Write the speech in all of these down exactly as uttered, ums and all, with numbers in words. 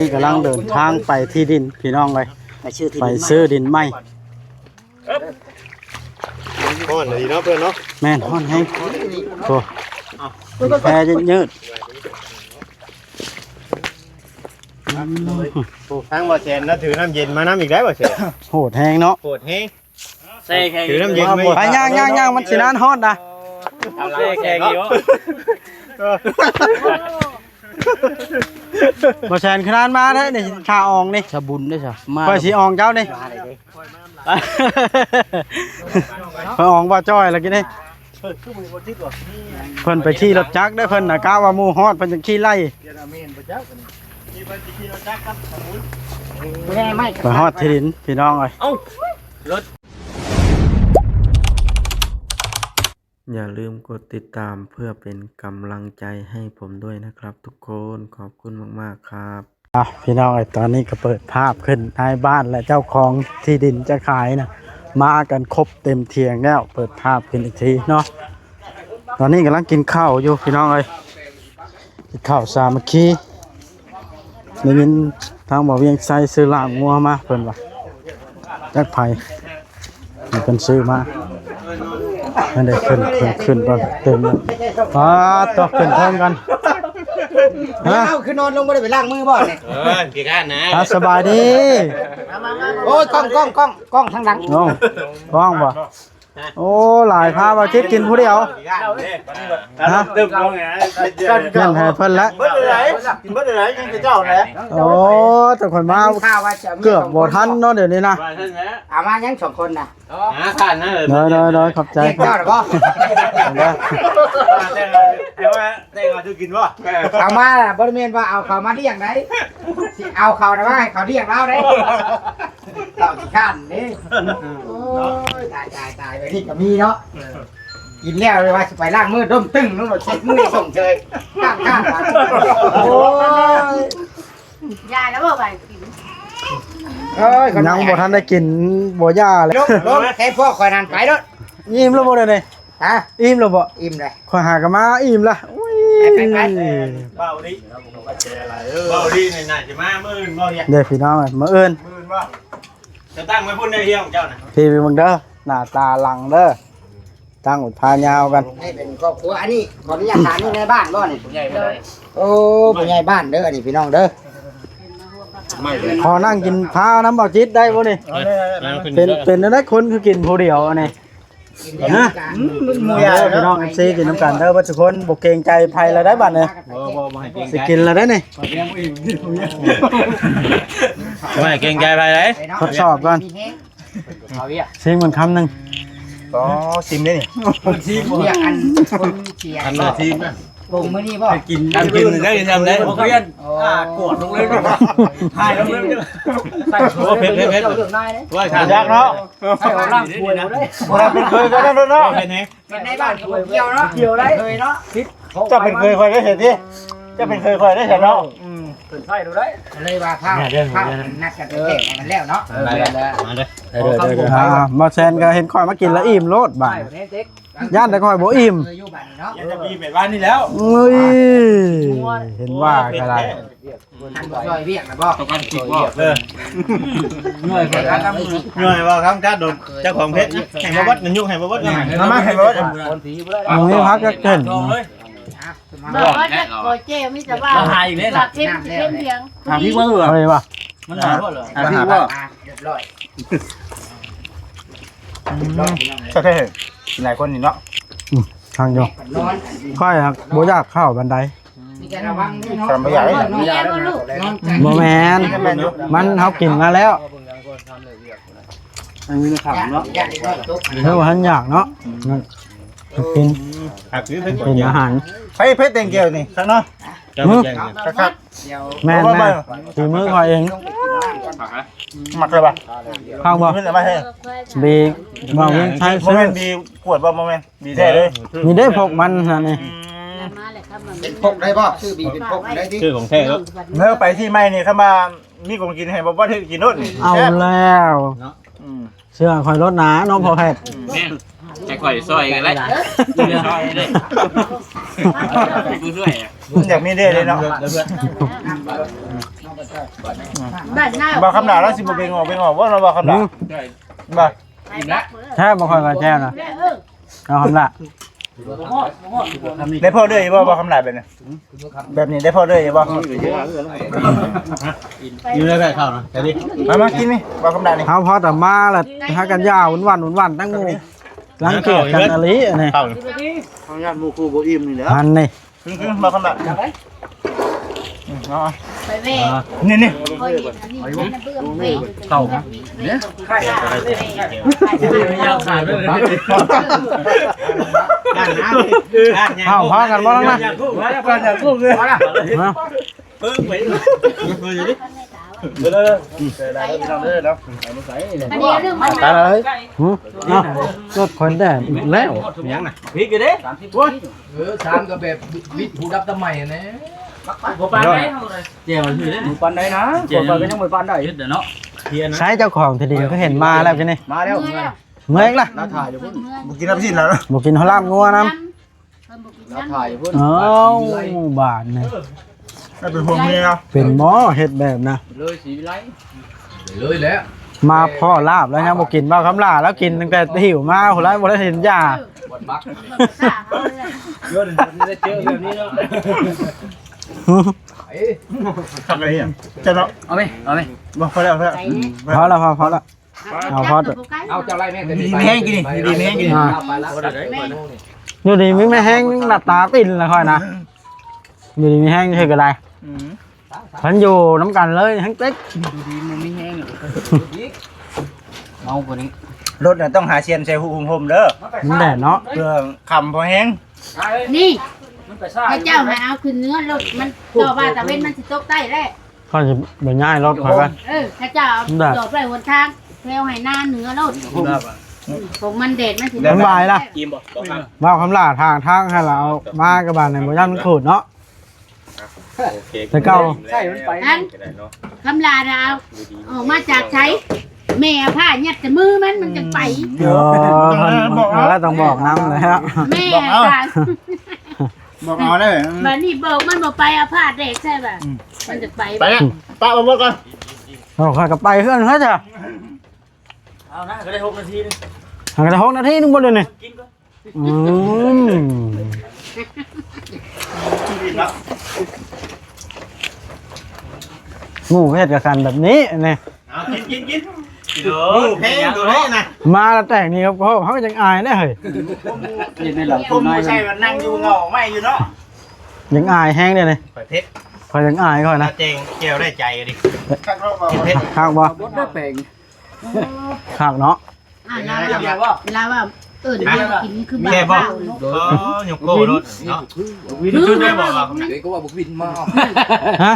นี่กำลังเดินทางไปที่ดินพี่น้องเลย ไปซื้อที่ดิน ไปซื้อดินใหม่ ฮ้อนดีเนาะเพื่อนเนาะ แม่นฮ้อนแฮง โอ้ แพยืดๆ อืม โอ้ ทางบ่แสนนะ ถือน้ำเย็นมานำอีกแล้วบ่แสน โหดแฮงเนาะ โหดแฮง ใส่แข่ง ถือน้ำเย็นมาอีก ไปย่างๆๆ มันสินานฮ้อนนะ เอาใส่แข่งอีก บ่แสนขนาดมาแท้นี่ ข้าอองนี่ สะบุญเด้อจ้ะ มา ข้อยสิอองเจ้านี่ มาเลยเด้อ ข้อยอองบ่จ้อยแล้วกินนี่ เพิ่นไปขี่รถจักรเด้อ เพิ่นน่ะกะว่าหมู่ฮอด เพิ่นจั่งขี่ไล่ บ่ได้ไม่ ไปฮอดที่ดินพี่น้องเอ้ย เอ้า รถ อย่าลืมกดติดตามเพื่อเป็นกำลังใจให้ผมด้วยนะครับทุกคน ขอบคุณมากๆครับ อ่ะ พี่น้องเอ้ย ตอนนี้ก็เปิดภาพขึ้น นายบ้านและเจ้าของที่ดินจะขายนะ มากันครบเต็มเถียงแล้ว เปิดภาพขึ้นอีกทีเนาะ ตอนนี้กำลังกินข้าวอยู่พี่น้องเอ้ย กินข้าวสามัคคี ได้ยินทางบ่าวเวียงไซซื้อลาบงัวมาเพิ่นว่า จักไผ มีเพิ่นซื้อมา นั่นเด้ ขึ้น ขึ้น ขึ้นก่อน เต็มแล้ว ป๊าด ตกขึ้นพร้อมกัน ฮะ เอ้า คือนอนลงบ่ได้ไปล้างมือบ่เนี่ย เออ ขี้ข้านนะ อ่ะ สบายดี โอ้ย กล้อง กล้อง กล้อง กล้องทางหลัง กล้อง กล้องบ่ โอ้ หลายพาบ่าวจิตกินผู้เดียว ขี้ข้านเด้ ฮะ ตึมลงไง เล่นให้เพิ่นละ เบิดเลย กินเบิดเลย ยังจะเจ้าแหละ โอ้ แต่ข่อยมา ข่าวว่าจะมี เกือบบ่ทันเนาะ เดี๋ยวนี้นะ ว่าซั่นแหละ เอามายังสองคนนะ หาทานนะ เออ โดย โดย โดย ขอบใจ เรียกเจ้าหรือเปล่า เดี๋ยว แต่ว่า แต่ว่าจะกินบ่ เอามาบ่ได้แม่นว่าเอาเขามาเลี้ยงได้ สิเอาเขานะว่าให้เขาเลี้ยงเราได้ ต่อขี้ข้านนี่ โอ้ย ตาย ตาย ตาย แบบนี้ก็มีเนาะ กินแล้วเลยว่าสิไปล้างมือด้มตึ้งนู่น เช็ดมือส่งเฉย ข้าน ข้าน ข้าน โอ้ย ยายแล้วบอกไปกิน เอ้ย ยังบ่ทันได้กิน บ่ย่าเลย ลบ ลบ แค่พวกข่อยนั่นไปโลด อิ่มแล้วบ่เดี๋ยวนี้ ฮะ อิ่มแล้วบ่ อิ่มเลย ข่อยหากะมาอิ่มละ อุ้ย ไป ไป ไป เบาดิ เบาดินี่น่าจะมามื้ออื่นบ่เนี่ย เด้อพี่น้อง มื้ออื่น มื้ออื่นบ่ จะตั้งไว้พุ่นได้เที่ยงเจ้าน่ะ พี่ไปเบิ่งเด้อ หน้าตาหลังเด้อ ตั้งไว้พายาวกัน ให้เป็นครอบครัว อันนี้ขออนุญาตถามนี่ในบ้านบ่นี่ ผู้ใหญ่บ่ได้ โอ้ ผู้ใหญ่บ้านเด้อ อันนี้พี่น้องเด้อ ขอนั่งกินพาน้ำบ่าวจิตได้บ่นี่ เอาเลย เอาเลย เป็น เป็นอะไรคนคือกินผู้เดียวอันนี้ ฮะ อืม มันหมู่ใหญ่ เด้อพี่น้อง เอฟซี กินน้ำกันเด้อเบิดทุกคน บ่เกรงใจไผละได้บัดนี้ บ่ บ่ บ่ให้เกรงใจ สิกินละได้นี่ บ่ให้เกรงใจไผเลย ทดสอบก่อน เอาเวียก ชิมมันคำหนึ่ง อ๋อ ชิมได้นี่ คนชิมเวียกอัน คนเชียร์ อันละชิมนะ ปรุงมื้อนี้บ่ กิน ทำกินได้ ทำได้ โอ้ อ่ากวดลงเลย ถ่ายลงเลย โอ้ เผ็ด เผ็ด เผ็ด เจ้าเลือกนายเด้ ว่าทาน ยากเนาะ ให้เอาล้างถ้วยเอาเลย บ่ได้เป็นเคยกันแล้วเนาะ เป็นไง เป็นในบ้านก็บ่เกี่ยวเนาะ เกี่ยวได้ เคยเนาะ เจ้าเป็นเคยคอยได้เห็นดิ เจ้าเป็นเคยคอยได้เห็นเนาะ อืม เพิ่นใส่ดูได้ เลยว่าพา เนี่ยเด้อ พานัดกันไปแข่งให้มันแล้วเนาะ เออ มาเลย มาเลย อ่า บ่แซนก็เห็นข้อยมากินแล้วอิ่มโลดบาด ใส่เด็ก ย่านแต่ข้อยบ่อิ่ม เออ อยู่บ้านนี้เนาะ เดี๋ยวจะมีแบบว่านี่แล้ว เอ้ย เห็นว่าก็ได้ ท่านบ่ซอยเวียกนะบ่ ต้องการกินบ่ เออ หน่วยข่อยก็ทำ หน่วยว่าทำการโดนเจ้าของเพชร ให้มาวัดนั่นยุคให้มาวัดนั่น มามาให้มาวัด คนผีบ่ได้ มึงนี่พักก็เก่ง บอกว่าจะโกเจมีแต่ว่า เราหายอีกแล้ว หลักเข้มเข้มเพียง ถามพี่ว่าเหรอ อะไรวะ มันหายเพราะเหรอ ถามพี่ว่า อ่ะ เรียบร้อย อืม ก็ได้หลายคนนี่เนาะ อืม ทางเดียว นอน ค่อยครับ บ่อยากเข้าบันได มีแต่ระวังด้วยเนาะ สามบ่อยากให้ นอน บ่แม่น มันเฮากินมาแล้ว อันนี้นะครับเนาะ เฮาบ่ทันอยากเนาะ กิน ผักหรือเผ็ด เป็นอาหาร ใช้เผ็ดแตงเกียวนี่ครับเนาะ เจ้าแจ้ง ครับ เดี๋ยว แม่น เพราะว่า แม่น ฝีมือข้อยเอง ผักนะ หมักเลยปะ ข้าวบ่ ขึ้นเลยปะเฮ้ย บีบ่าวเวียงไทย โม ซื้อ เมนต์บีขวดบ่ โมเมนต์ มีแท้เลย มีได้พกมันนะนี่ อืม มาเลยครับมัน เป็นพกได้บ่ ชื่อบีเป็นพกได้ดิ ชื่อของแท้แล้ว เมื่อไปที่ไม่นี่เข้ามา มีของกินให้บ่บ่ได้กินโน่นนี่ เอา แซ่บ แล้ว เนาะ อืม เชื่อคอยรถหนาน้องพอแพทย์ แม่น ให้ข่อยซอยกันเลย ซอยเลย ผู้ช่วยอะ อยากมีเด้เลยเนาะ เดี๋ยวเพื่อน บ้านหน้า บ่าวคำหลาแล้วสิบ่ไปงอไปงอบ่เนาะบ่าวคำหลา อืม บ่ แซ่บบ่ค่อยก็แซ่บนะ เออ เอาคำหลา ได้พอเด้อบ่บ่าวคำหลาแบบนี้ แบบนี้ได้พอเด้อบ่ อยู่ได้แบบข้าวนะแต่ดิ มามากินนี่บ่าวคำหลานี่ เฮาพอแต่มาแล้วหากันยาววันๆๆ ตั้งหมู่ หลังเกียดกันอหลีอันนี้ ข้าวนี่ ทางญาติหมู่คู่บ่อิ่มนี่แหละ อันนี้ ขึ้นๆ บ่าวคำหลา อืม เอา ไปเว้ย อ่า นี่นี่ พอเห็นอันนี้มันเบิ่งเว้ย เก่าครับ เนี่ย ยาวขาดเลย ข้าวพากันบ่แล้วนะ อยากกู้มาแล้วก่อนอยากกู้เลย นะ เพิ่งไป เดี๋ยวเดี๋ยวเดี๋ยวเดี๋ยวเดี๋ยวเดี๋ยวเดี๋ยวเดี๋ยวเดี๋ยว อันนี้เรื่องมัน ตายแล้วเฮ้ย หืม เอ้า รถควันแดดอีกแล้ว ยังน่ะ พริกอยู่เด้ เออ สามก็แบบวิทย์หูดับทำไมอะนะ บ่ปานใดเฮาเลย แจ่วมันคือเด้ บ่ปานใดนะ แจ่ว บ่ปานใดก็ยังบ่ปานใด เฮ็ดเด้อเนาะ เพียนะ ใช้เจ้าของที่ดินก็เห็นมาแล้วใช่ไหม มาแล้ว เมื่อยละ เมื่อยละ ลาวถ่าอยู่พุ่น บ่กินน้ำสิ้นแล้ว บ่กินข้าวลาบงัวน้ำ เพิ่นบ่กิน ลาว น้ำ ถ่าอยู่พุ่น เอ้า บาดนี่ ให้เป็นห่วงเมีย เป็นหมอเฮ็ดแบบนะ เลยสีวิไล เลยแหละ มาพ่อลาบแล้วยังบ่กินบ่าวคำหลาแล้วกินตั้งแต่หิวมาหัวไร้บ่ได้เห็นยา ปวดบัก เดี๋ยวนี้ได้เจอแบบนี้เนาะ เอ้ย ทำอะไรอ่ะ จะเนาะ เอาไหม เอาไหม บ่ พอแล้ว พอแล้ว พอแล้ว พอ พอแล้ว เอาพอ เอาเจ้าไล่แม่ง ดีแม่งกินนี่ ดีแม่งกินนี่ อ่า เอาไปละ อยู่ดีมีแม่แห้งหน้าตาปิ่นละค่อยนะ อยู่ดีมีแห้งเฮ็ดก็ได้ อืม เพิ่นอยู่นำกันเลยแห้งเต็ก อยู่ดีมันไม่แห้งหรอก เมากว่านี้ รถน่ะต้องหาเซียนใส่หูห่มๆ เด้อ มันแดดเนาะ เพื่อคำพอแห้ง นี่ มันไปซ่า พระเจ้าให้เอาขึ้นเหนือรถมัน ต่อว่าตะเวนมันสิตกใต้แล้ว เขาสิบ่ย้ายรถไปกัน เออ พระเจ้าเอา ได้ จอดไว้หนทาง แถวให้หน้าเหนือรถ ผมมันแดดมันสิ มันบ่ายละ อิ่มบ่ บ่ครับ บ่าวคำหลาทาง ทางให้เราเอามากับบ้านในบ่ย่านมันขูดเนาะ โอเค แต่เก่า ใช่ มันไป นั่น ก็ได้เนาะ คำหลาน่ะเอา ออกมาจากไส แม่เอาผ้ายัดใส่มือมัน มันจังไป เออ บอกแล้ว ต้องบอกนำแล้ว แม่ บอกเอา ค่ะ บอกเอาเลย บัดนี้บอกมันบ่ไป เอาผ้าแดกใส่บ่ะ อืม มันจะไป ไปแล้วป้าเอาหมดก่อน เอาข้อยก็ไปเฮือนเฮ้ยจ้ะ เอานะ ก็ได้หกนาทีนึง หาก็ได้หกนาทีนึงบ่เดี๋ยวนี้ กินก่อน อืม หมู่เฮ็ดกับกันแบบนี้นี่ เอากินกินกิน โอ้โห แพงตัวนี้นะ มาแล้วแต่งนี่ครับ เขาเขายังอายนะเฮ้ย เห็นในหลัง ผมบ่ใช่ว่านั่งอยู่เงาไม้อยู่เนาะ ยังอายแฮงเด้นี่ ข่อยเผ็ด ข่อยยังอายข่อยนะ เจงเจียวได้ใจดิ คักเนาะ เผ็ด คักบ่ บดได้แปลง คักเนาะ อ่า ลาวว่า ลาวว่า เอิ้นแม่กินคือบ้า แม่บอก ข้าว เออยกโก้รถเนาะ วินชุดได้บอกว่า เดี๋ยวก็ว่าบุกวินมา ฮะ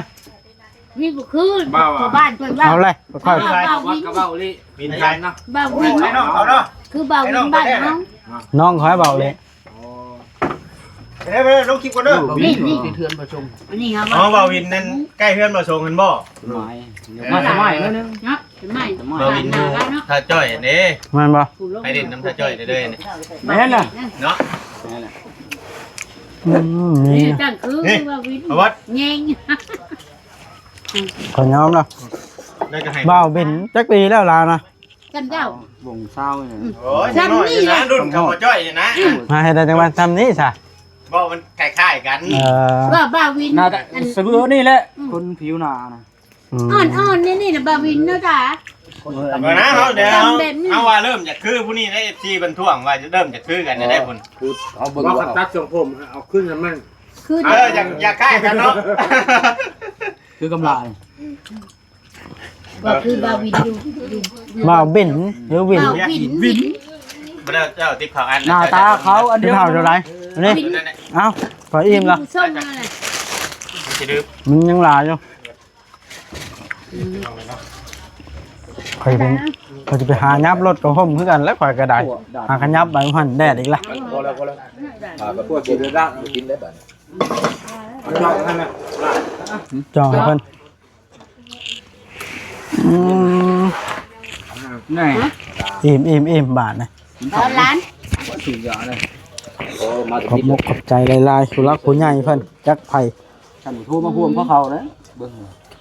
มีบ่คือ บ้าว่ะ ชาวบ้านเพิ่นว่า เอาเลย ค่อย บ้าวิน กระเบ้าลิ วินไทยเนาะ บ้าวิน ไอ้น้องเขาเนาะ คือบ้าวินบ้านเฮา น้องเขาให้บอกเลย เดี๋ยวไปลงคลิปก่อนเด้อ นี่ นี่ เทือนประชุม อันนี้ครับ อ๋อ บ่าววินนั่นใกล้เฮือนบ่าวสงกันบ่ ไม้ มาสมัยแล้วนึง เนาะ สมัย บ่าววินอยู่ บ้านนาแล้วเนาะ ท่าจ้อยเด้ แม่นบ่ ไปเล่นน้ำท่าจ้อยเด้อเนี่ย แม่นน่ะ เนาะ แม่นน่ะ อืม นี่ นี่ ตั้งคือ นี่ ว่าวิน เอาวัด แยง ขอยอมแล้ว ได้กระหาย บ่าววินจักปีแล้วล่ะนะ กันเจ้า วงเศร้าเนี่ย อืม โอ้ย ซ้ำนี่ น้อยอยู่นะ นะ รุ่นเขาบ่จ้อยอยู่นะ มาให้ได้จังหวัดซ้ำนี้ซะ บอกมันคล้ายๆกัน เออ ว่าบ่าววิน น่าจะ อัน สะเบือนี่แหละ อืม คนผิวหนานะ อืม อ่อนๆ นี่ นี่นะบ่าววินเนาะจ้ะ เออนะ เฮาเดี๋ยว จำแบบนี้ เฮาว่าเริ่มจากคือผู้นี้ได้ เอฟซี เพิ่นท่วงว่าจะเริ่มจากคือกันได้พุ่น คือเอาเบิ่ง ว่า ว่า เขาตัดทรงผมเอาขึ้นให้มัน คือ เออ อยาก อยากคล้ายกันเนาะ คือกำลา ก็คือบ่าววินอยู่ อยู่ บ่าวบินหรือวิน บ่าววิน วิน บ่ได้เจ้าติ๊บเขาอัน หน้าตาเขาอันเดียว ติ๊บเขาเท่าไหร่ อันนี้ วิน เอ้า ขออิ่มละ อยู่ช่องนั่นแหละ มันสิดื้อ มันยังหลายอยู่ อืม ข่อยเป็น ข่อยจะไปหายับรถกับห่มคือกันแล้วข่อยก็ได้ หาขยับไปหันแดดอีกละ พอแล้ว พอแล้ว อ่า ไปพวกกินเลยละกินได้บัดนี้ จ่องให้เพิ่น อืม นี่ อิ่มอิ่มอิ่มบาทนะ เอาหลาน ถือยาเลย โอ้ มา ขอบมกขอบใจหลายๆ ผู้หลักผู้ใหญ่เพิ่น จักไผ ฉันโทรมาห่วมพวกเขานะ เบิ่ง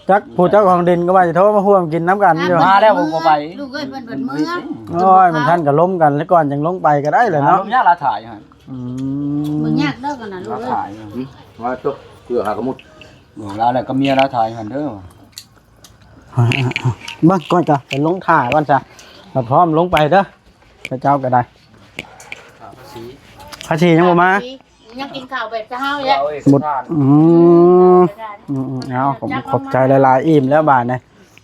จักผู้เจ้าของดินก็ว่าจะโทรมาร่วมกินน้ำกันอยู่ มาแล้วผมก็ไป ลูกเอ้ย เพิ่นเพิ่นเมือ โอ้ย มันท่านก็ล้มกันแล้วก่อนจังลงไปก็ได้เลยเนาะ ล้มยากละถ่ายฮะ อืม มึงยากเด้อกันนะลูกเอ้ย ถ่าย ว่าตกเกลือหากระมุด บอกลาวแล้วก็เมียลาวถ่ายหั่นเด้อ เบิ่งก่อนจ้ะ ไปลงถ่ายก่อนจ้ะ มาพร้อมลงไปเด้อ พระเจ้าก็ได้ ภาษียังบ่มา ยังกินข้าวแบบเช้าอยู่ บุตร อืม อืม อืม เอา ผมขอบใจหลายๆ อิ่มแล้วบาดนี้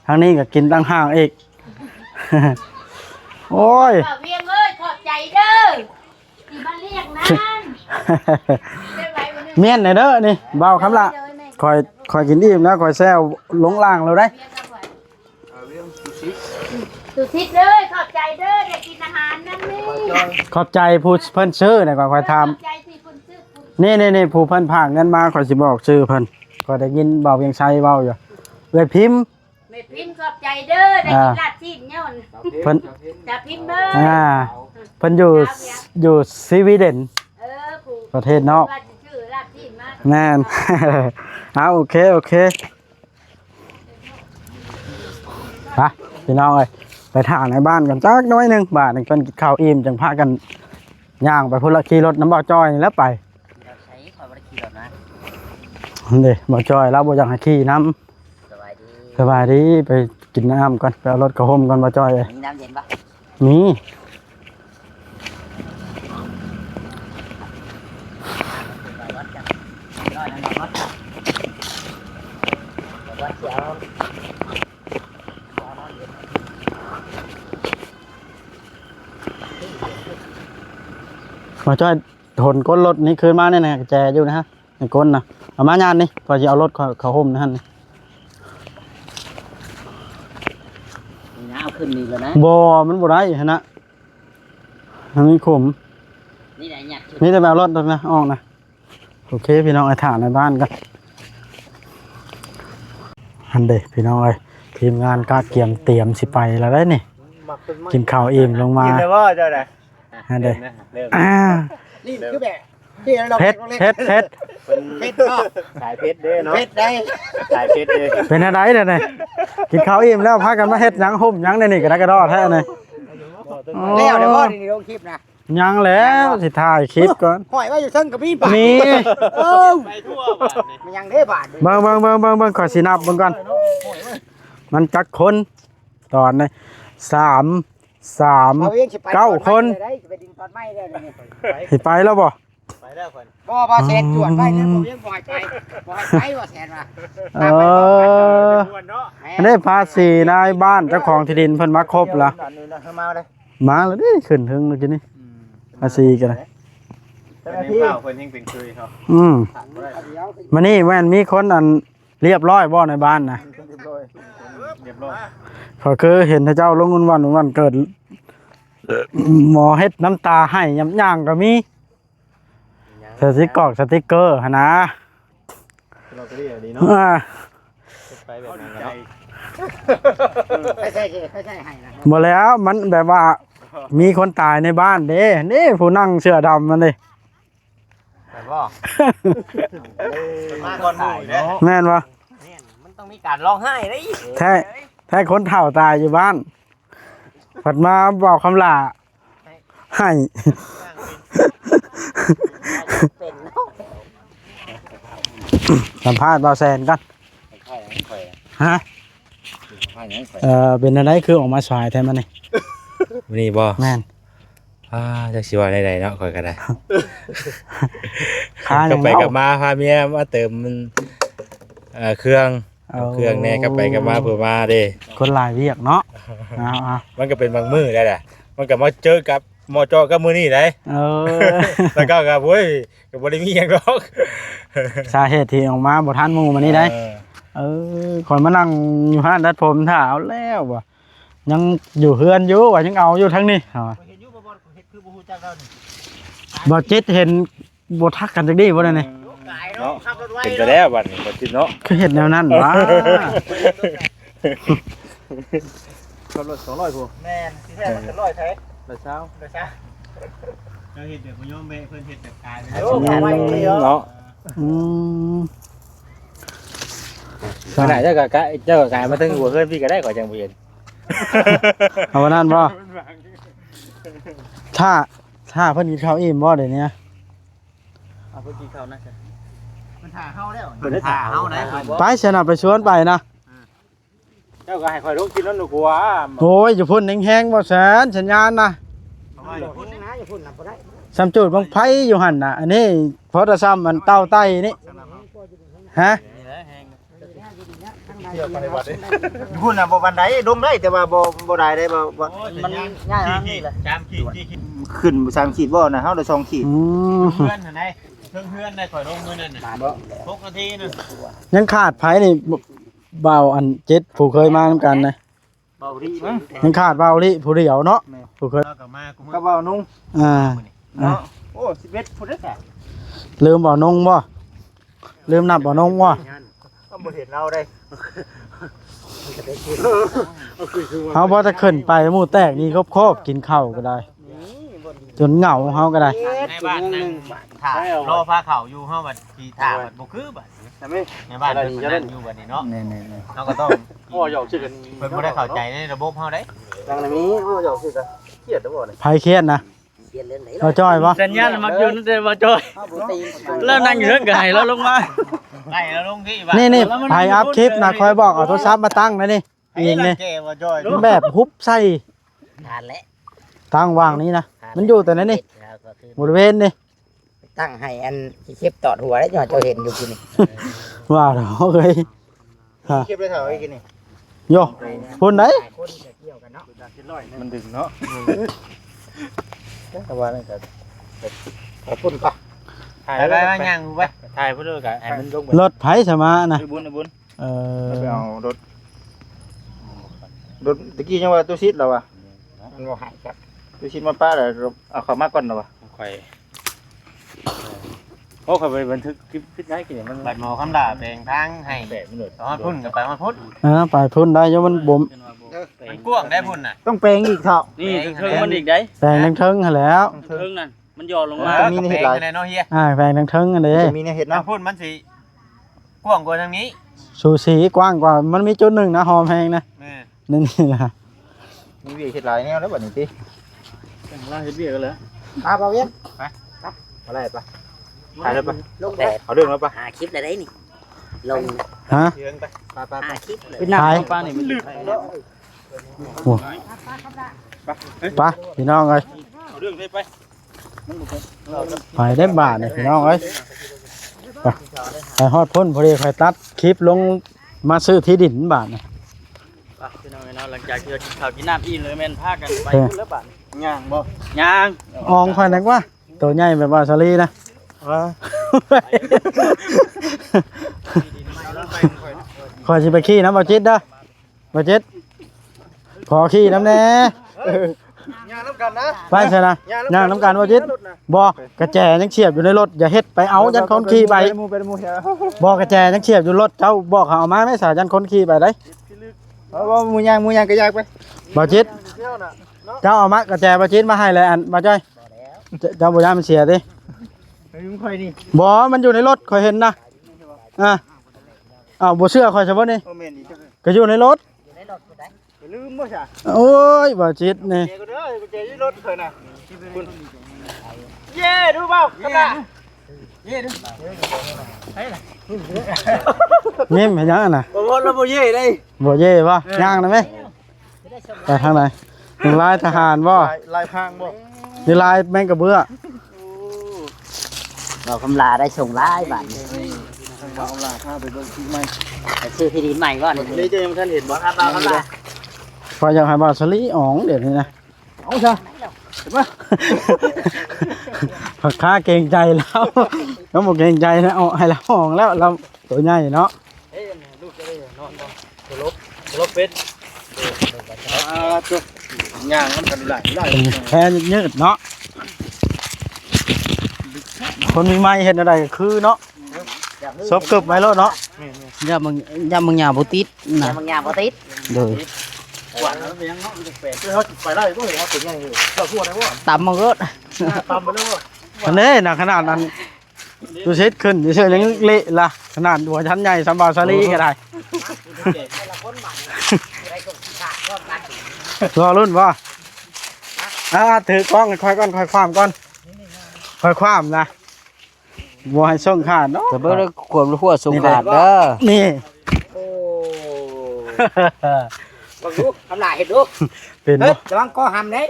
ทั้งนี้ก็กินตั้งห้างอีก โอ้ย บ่าวเวียงเอ้ย ขอบใจเด้อ ที่มาเรียกนั่น เมียนหน่อยเด้อนี่ เบาคำละ คอย คอยกินอิ่มแล้ว คอยแซวลงล่างแล้วได้ สุสิทธิ์เลย ขอบใจเด้อ ได้กินอาหารนั่นนี่ ขอบใจผู้เพิ่นซื้อนะ คอย คอยถาม ขอบใจที่เพิ่นซื้อ นี่ นี่ นี่ ผู้เพิ่นฝากเงินมา คอยสิบอกชื่อเพิ่น คอยได้ยินเบาเวียงชัยเว้าอยู่ เอื้อยพิมพ์ แม่พิมพ์ขอบใจเด้อ ได้กิน อ่า ลาบชิ้นเนี่ย เพิ่น จ่าพิมพ์เด้อ อ่า เพิ่นอยู่ อยู่สวีเดน เออ ผู้ ประเทศนอก ว่าสิซื้อลาบชิ้นมา แม่น เอา โอเค โอเค ไป พี่น้องเอ้ย ไปถ่าในบ้านกันจักหน่อยหนึ่ง บาดนี้เพิ่นกินข้าวอิ่ม จังพากันย่างไปพุ้นละ ขี่รถนำบ่าวจ้อยนี่แหล้วไป ใช้คอยบ่ได้ขี่รถนะ นั่นเด้ บ่าวจ้อยลาวบ่อยากให้ขี่นำ สบายดี สบายดี ไปกินน้ำก่อน ไปเอารถเข้าห่มก่อน บ่าวจ้อยเอ้ย มีน้ำเย็นปะ มี มาจ้อย หนก้นรถนี่คืนมาเนี่ยนะ แจอยู่นะฮะ ในก้นนะ เอามายานนี่ พอจะเอารถเขา เขาห่มนะฮะนี่ นี่นะ เอาขึ้นนี่แล้วนะ บ่ มันบ่ได้ฮะนะ มันมีขุม นี่แหละหยัดขึ้น นี่จะไปเอารถนะ ออกนะ โอเค พี่น้อง ไอ้ถ่าในบ้านกัน หันเด้ พี่น้องเอ้ย ทีมงานกะเกียมเตรียมสิไปแล้วได้นี่ กินข้าวอิ่มลงมา กินได้บ่เจ้าน่ะ หันเด้ เริ่มนะ เริ่ม อ่า นี่คือแบบ เผ็ด เผ็ด เผ็ด เผ็ดเนาะ สายเผ็ดเด้เนาะ เผ็ดได้ สายเผ็ดเด้ เป็นอะไรเนี่ยนี่ กินข้าวอิ่มแล้วพากันมาเฮ็ดหยังห่มหยังในนี่กระดอกกระดอแท้นี่ แล้วเดี๋ยวพ่อนี่ลงคลิปนะ ยังแล้ว สิถ่ายคลิปก่อน ห้อยไว้อยู่เทิงก็มีบาด มี เออ ไปทั่วบาดนี่ มันยังได้บาด เบิ่ง เบิ่ง เบิ่ง เบิ่ง เบิ่ง ขอสินับเบิ่งก่อน มันจักคน ตอนนี้ สาม สาม เอาเองสิไป เก้า ตอนไม้ คน เลยได้ สิไปดึงตอนไม้ได้เลยนี่ สิไปแล้วบ่ ไปแล้วเพิ่น บ่ บ่แสนจวดไว้นะ บ่ยังบ่ให้ไป บ่ให้ไป บ่แสนว่ะ เออ ม่วนเนาะ แม่น อันนี้ภาษีนายบ้านเจ้าของที่ดินเพิ่นมาครบแล้ว อันนี้นะ มาเลย มาแล้วเด้ ขึ้นเทิงแล้วกินนี่ อืม ภาษีกันนะ เจ้าหน้าที่ เพิ่นยังเป็นเคยเนาะ อืม มานี่แม่นมีคนอันเรียบร้อยบ่ในบ้านนะ เรียบร้อย เรียบร้อย เขาคือเห็นเจ้าลงวันวันเกิด หมอเฮ็ดน้ำตาให้ยำย่างก็มี สติกกอกสติกเกอร์หั่นนะ ลอตเตอรี่ดีเนาะ อ่า ไปแบบนั้นเนาะ ไม่ใช่ ไม่ใช่ให้นะ บ่แล้ว มันแบบว่า มีคนตายในบ้านเด้ นี่ผู้นั่งเสื้อดำนั่นเด้ แต่ว่า มาก่อนหมู่เด้ แม่นบ่ แม่น มันต้องมีการร้องไห้เด้ แท้ แท้คนเฒ่าตายอยู่บ้าน ผัดมาบอกคำหล่า ให้ เป็นเนาะ สัมภาษณ์บ่าวแซนก่อน ฮะ เอ่อ เป็นอะไรคือออกมาสายแท้มื้อนี้ มื้อนี้บ่ แม่น อ่า จักสิว่าใดๆเนาะ ข้อยก็ได้ พาหยัง กลับไป เนาะ กลับมา พาเมียมาเติมมัน เอ่อ เครื่อง เอา เครื่องแน่ กลับไปกลับมาเพื่อมาเด้ คนหลายเวียกเนาะ เอาๆ มันก็เป็นบางมื้อได้แหละ มันก็มาเจอกับหมอจอกับมื้อนี้ได้ เออ แล้วก็ ก็ โอ้ย ก็บ่ได้มีหยังดอก สาเหตุที่ออกมาบ่ทันหมู่มื้อนี้ได้ เออ เออ ข้อยมานั่งอยู่ร้านตัดผม ถ้าเอาแล้วว่ะ ยังอยู่เฮือนอยู่ว่ะ ยังเอาอยู่ทั้งนี้ เห็นอยู่บ่ บ่เห็น คือบ่ฮู้จักเรานี่ บ่จิตเห็น บ่ทักกันจักดีบ่ได้นี่ เนาะ ขับรถไว เป็นไปแล้วบัดนี้บ่จิตเนาะ คือเฮ็ดแนวนั้นวะ ขับรถสองร้อยพุ้น แม่น ที่แท้มันจะร้อยไทย ร้อยซาว ร้อยซาว เจ้าเฮ็ดแบบบ่ยอมแวะ เพิ่นเฮ็ดแบบกายไปเลย อืม เนาะ อืม ขนาดเจ้ากะกะ เจ้ากะกายมาถึงหัวเฮือนพี่ก็ได้ ข่อยจังบ่เห็น เอาวันนั้นบ่ ถ้า ถ้าเพิ่นกินข้าวอิ่มบ่เดี๋ยวนี้ เอาเพิ่นกินข้าวนะ มันถ่าเฮาแล้ว เพิ่นถ่าเฮาได้ ไปซะนะ ไปชวนไปนะ เจ้าก็ให้ข่อยลงกินแล้วหนูกลัว โอ้ย อยู่พุ่นแฮงๆ บ่แสน สัญญาณนะ เอาไว้ อย่าพุ่นนะ อย่าพุ่นนะ บ่ได้ ซ้ำจูดบั้งไฟอยู่หั่นน่ะ อันนี้พอแต่ซ้ำมันเต้าไต้นี่ ฮะ เที่ยวไปวัดเด้ อยู่พุ่นน่ะ บ่ปานใด ลงได้ แต่ว่าบ่ บ่ได้ได้ บ่ บ่ มันง่ายนะนี่แหละ สามขีด สี่ขีด ขึ้นสามขีดบ่นะ เฮาได้สองขีด อืม เฮือนหั่นได เทิงเฮือนได้ ข่อยลงมื้อนั้นน่ะ หกนาทีนึง ยังขาดไผนี่ บ่ บ่าวอันเจ็ด ผู้เคยมานำกันนะ เบาดีมั้ง ยังขาดบ่าวลิผู้เดียวเนาะ แม่น ผู้เคย แล้วก็มากูมื้อ กับบ่าวนุ่ง อ่า เนาะ โอ้ สิบเอ็ด พุ้นเด้อ ลืมบ่าวนงบ่ ลืมนับบ่าวนงบ่ ก็บ่เห็นเราได้ เฮาพอจะขึ้นไปหมู่แตกนี่ครบๆ กินข้าวก็ได้ จนเหงาเฮาก็ได้ ในบ้านนั่งถ่ารอพาเขาอยู่ เฮาบัดสิถ่าบัดบ่คือบัด ในบ้านเพิ่นมานั่งอยู่บัดนี้เนาะ นี่ๆๆ เฮาก็ต้อง โอ้ หยอกชื่อกัน เพิ่นบ่ได้เข้าใจในระบบเฮาเด้ นั่งในนี้ โอ้ หยอกชื่อกัน เครียดเด้อบ่เนี่ย ไผเครียดนะ เปลี่ยนเรื่องไหน บ่าวจ้อยบ่ สัญญาณมันอยู่นั่นเด้อ บ่าวจ้อย เอาบ่ตี แล้วนั่งอยู่เทิงก็ให้เราลงมา ให้เราลงพี่ว่า นี่นี่ ไผอัพคลิปนะ คอยบอกเอาโทรศัพท์มาตั้งนะนี่ เองนี่ แก่บ่าวจ้อย มันแบบฮุบใส่ ทานแล้ว ตั้งวางนี้นะ มันอยู่แต่นั้นนี่ แล้วก็คือ บริเวณนี่ ตั้งให้อันที่เข็บตอดหัวแล้ว เจ้าเห็นอยู่กินนี่ ว่าเราเอ้ย ฮะ เข็บได้เท่าไหร่กินนี่ โย พุ่นไหน คนจะเกี่ยวกันเนาะ มันดึงเนาะ แต่ว่านั่นก็ เอาพุ่นปะ ถ่ายไปไปย่างไป ถ่ายพุ่นเลยกะให้มันลงไป รถไผสมานะ ไอ้บุญ ไอ้บุญ เออ ไปเอารถ รถตะกี้ยังว่าตู้ซิดเราอะ มันบ่หายครับ ตู้ซิดมาป้าแล้วเอาเข้ามาก่อนเราอะ ข่อย โอ้ ข่อยไปบันทึกคลิปผิดได้กินมัน บัดหมอคำด่าแปลงทางให้ แบบมันเลย ตอนพุ่นก็ไปมาพุ่น อ่า ไปพุ่นได้อยู่ มันบ่ม มันกว้างได้พุ่นน่ะ ต้องแปลงอีกเถาะ นี่เทิงๆมันอีกได้ แปลงเทิงๆหั่นแหล้ว เทิงนั่น มันหย่อนลงมา เออ มีในเห็ดหลาย ก็แปลงอะไรเนาะเฮีย อ่า แปลงเทิงๆหั่นเด้ จะมีในเห็ดเนาะ ทางพุ่นมันสิกว้างกว่าทางนี้ สูสีกว้างกว่า มันมีจุดหนึ่งนะ หอมแฮงนะ แม่ นี่นี่นะ มีเวียกเฮ็ดหลายแนวแล้วบัดนี้ติ แต่งร่างเฮ็ดเวียกกันแล้ว มาเบาเวียน ไป ครับ อะไรปะ ถ่ายเลยปะ ลงแดด เอาเรื่องแล้วปะ หาคลิปอะไรได้นี่ ลง ฮะ เรื่องไป ไปไปไป หาคลิปเลย เป็นหน้า ถ่าย ของป้านี่มันลึก โอ้ ไป ไป พี่น้องเอ้ย เอาเรื่องเลยไป ไปได้บาทนี่พี่น้องเอ้ย ไป ไปฮอดพุ่นพอดี ไปตัดคลิปลงมาซื้อที่ดินบาทนี่ ไปพี่น้องเนาะ หลังจากที่เรากินข้าวกินน้ำอิ่มเลยแม่นพากันไป เออ พุ่นแล้วบาดนี้ ย่างบ่ ย่าง อองข่อยนักว่า ตัวใหญ่แบบว่าสาลีนะ ว้า ข่อยสิไปขี่นำบ่าวจิตเด้อ บ่าวจิต ขอขี่นำแหน่ ย่างนำกันนะ ไปซะนะ ย่างนำกัน ย่างนำกันบ่าวจิต รถนะ บ่ กระแจยังเสียบอยู่ในรถ อย่าเฮ็ดไปเอา ย่านคนขี่ไป ไปหมู่ ไปหมู่ บ่ กระแจยังเสียบอยู่รถ เจ้าบอกเขาเอามาแม่สาว ย่านคนขี่ไปได้ เอาว่าหมู่ย่าง หมู่ย่างก็ย่างไป บ่าวจิต เที่ยวน่ะ เจ้าเอามากระแจบ่าวจิตมาให้เลย อันบ่าวจ้อย เจ้า เจ้าบ่ย่านมันเสียติ ไปหมู่ข่อยนี่ บ่ มันอยู่ในรถ ข่อยเห็นนะ อ่ะ อ้าว บ่เชื่อข่อยซะบ่นี่ โอ้ แม่นอีก ก็อยู่ในรถ ลืมบ่ซะ โอ้ย บ่าวจิตนี่ เดี๋ยวก็เด้อ กุญแจอยู่รถข่อยน่ะ คุณ เย้ ดูเปล่า ข้างหน้า เย้ ดู ยิ้มเห็นยังอะน่ะ บ่ว่าเราบ่เย้ได้ บ่เย้บ่ ย่างได้ไหม ไปทางไหน ลายทหารบ่ ลาย ลายพรางบ่ หรือลายแมงกะเบื้อ บ่าวคำลาได้ส่งหลายบาทนี่ บ่าวคำลาพาไปเบิ่งที่ใหม่ ไปซื้อที่ดินใหม่บ่นี่ นี่เจ้ายังบ่ทันเห็นบ่ ครับ บ่าวคำลา พออยากให้บ่าวสลีอองเดี๋ยวนี้นะ เอาซะ เห็นปะ พ่อค้าเกรงใจแล้ว แล้วบ่เกรงใจนะ เอาให้เราอองแล้ว เราตัวใหญ่เนาะ เอ้ย ลูกจะได้นอนบ่ ตัวลบ ตัวลบเป็ด อ่า ตัวย่างมันกันหลายหลาย แค่ยืดเนาะ คนมีไม้เห็นอะไรก็คือเนาะ ซบกึบไว้โลดเนาะ แม่นๆ อย่ามึง อย่ามึงอย่าบ่ติดนะ อย่ามึงอย่าบ่ติด โดย กวาดแล้วไปยังเนาะ มันจะแปลก เดี๋ยวเขาไปไล่บ่ เห็นเขาเป็นยังไง เจ้าทั่วได้บ่ ตำมึงโลด ตำไปเลยบ่ อันนี้นะ ขนาดนั้น ดูเช็ดขึ้น เชื่อยังเละละ ขนาดหัวชั้นใหญ่สำบ่าวสาลีก็ได้ รอรุ่นบ่ อ่า ถือกล้องค่อยก่อน ค่อยความก่อน ค่อยความนะ บ่ให้ส่งขาดเนาะ แต่เบิ่งแล้วความรู้หัวส่งขาดเด้อ นี่ โอ้ ลองดู ทำลายเห็ดดู เป็น เฮ้ย บ่ ระวังคอหำเด้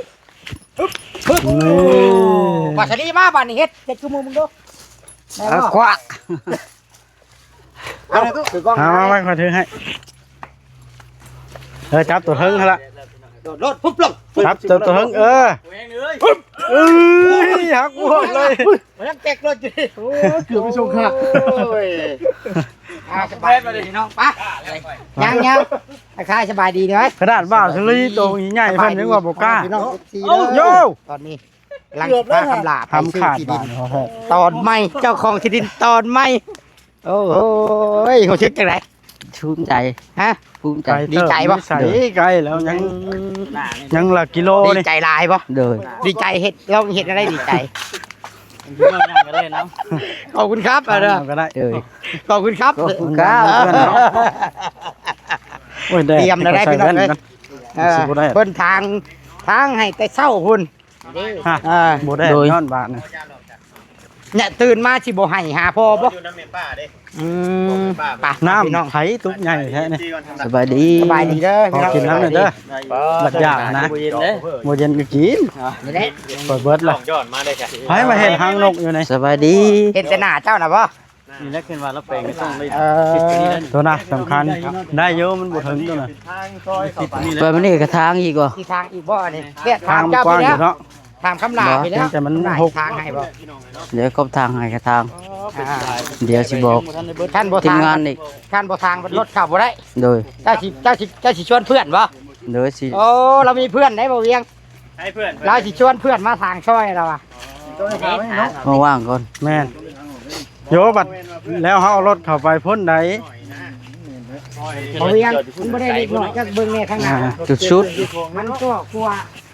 ปึ๊บ ปึ๊บ นี่ ปลาสลิดมาบาดนี้ เฮ็ด เฮ็ดคือหมู่มึงดู ได้บ่ เอาควัก เอาเลยตุ๊ ถือกล้อง เอามา มา มา ขอถือให้ เออ จับตัวเทิงหั่นละ โดดโลด ปุ๊บ ลง จับตัว ตัวเทิง เออ ปึ๊บ เอ้ย หักอ้วกเลย มันยังแตกเลยจี โอ้ย เกือบไปส่งขาด โอ้ย อ่า สบายดีพี่น้อง ไป ยัง ยัง ทักทายสบายดีเด้อ ขนาดบ่าวสาลีโตใหญ่เพิ่นยังว่าบ่กล้า พี่น้อง เอฟซี เอ้า เด้อ โย่ ตอนนี้กำลังสิพาคำหลาไปซื้อที่ดิน ทำขาดบาด ตอนใหม่ เจ้าของที่ดินตอนใหม่ โอ้โห รู้สึกจังได ภูมิใจ ฮะ ภูมิใจ ไกลเติบ ดีใจบ่ นิสัยไกลแล้วยัง ยังหลักกิโล ดี นี่ ใจหลายบ่ โดย ดีใจเฮ็ด ลองเฮ็ดอะไรดีใจ เรื่องงานกันเลยเนาะ ขอบคุณครับ เอาเด้อ เอาก็ได้ เอ้ย ขอบคุณครับ ขอบคุณครับ โอ้ย แดด เตรียมแล้วได้พี่น้องเอ้ย เออ สิบ่ได้ เพิ่นทาง ทางให้แต่เช้าพุ่น ฮะ อ่า บ่ได้ โดย ย้อนบาดนะ เนี่ย ตื่นมาสิบ่ให้หาพ่อบ่ อยู่นำแม่ป้าเด้ อืม ไป น้ำ พี่น้อง ไผตุกใหญ่แท้นี่ สบายดี สบายดีเด้อ ขอกินน้ำหน่อยเด้อ บัดอยากนะ บ่เย็นเด้ บ่เย็นก็กิน นี่แหละ เปิดเบิดละ ย้อนมาได้จ้ะ ไผมาเห็นหางนกอยู่นี่ สบายดี เห็นแต่หน้าเจ้าน่ะบ่ นี่แหละขึ้นว่าเราแปลงก็ต้องได้ เออ ตัวน่ะสำคัญ ได้เยอะมันบ่ถึงตัวน่ะ ทางซอยเข้าไป ไปมันนี่กระทางอีกบ่ สิทางอีกบ่อันนี้ เนี่ย ทางมันกว้างอยู่เนาะ ถามคำหลาไปแล้ว แต่มันหก ทางให้บ่ เดี๋ยวก็ทางให้กระทาง อ่า เดี๋ยวสิบอก ท่านบ่ ทีม ทาง งานอีก ท่านบ่ทางรถเข้าบ่ได้ โดย เจ้าสิ เจ้าสิ เจ้าสิชวนเพื่อนบ่ โดยสิ โอ้ เรามีเพื่อนได้บ่เวียง ให้เพื่อน เราสิชวนเพื่อนมาทางซอยเราอะ มาว่างก่อน แม่น โยบัดแล้วเฮาเอารถเข้าไปพ้นใด บ่เวียง มันบ่ได้เล็กน้อย จักเบิ่งแน่ข้างหน้า อ่า จุดสุด มันก็กลัว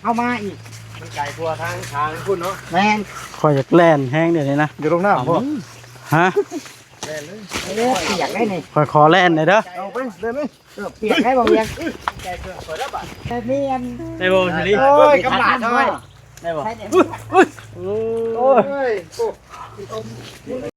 เอามาอีก มันไกลกว่าทาง ทางพุ่นเนาะ แม่น ข้อยอยากแล่นแฮงเดี๋ยวนี้นะ อยู่ตรงหน้าบ่ ฮะ เอ้ย เปียกได้นี่ ข้อยขอแล่นหน่อยเด้อ เอาไป เดินเลย เออ เปียกได้บ่เวียง แต่มีอัน ได้บ่สิริ โอ้ย กำลังน้อย ได้บ่ ใช่เนี่ย โอ้ย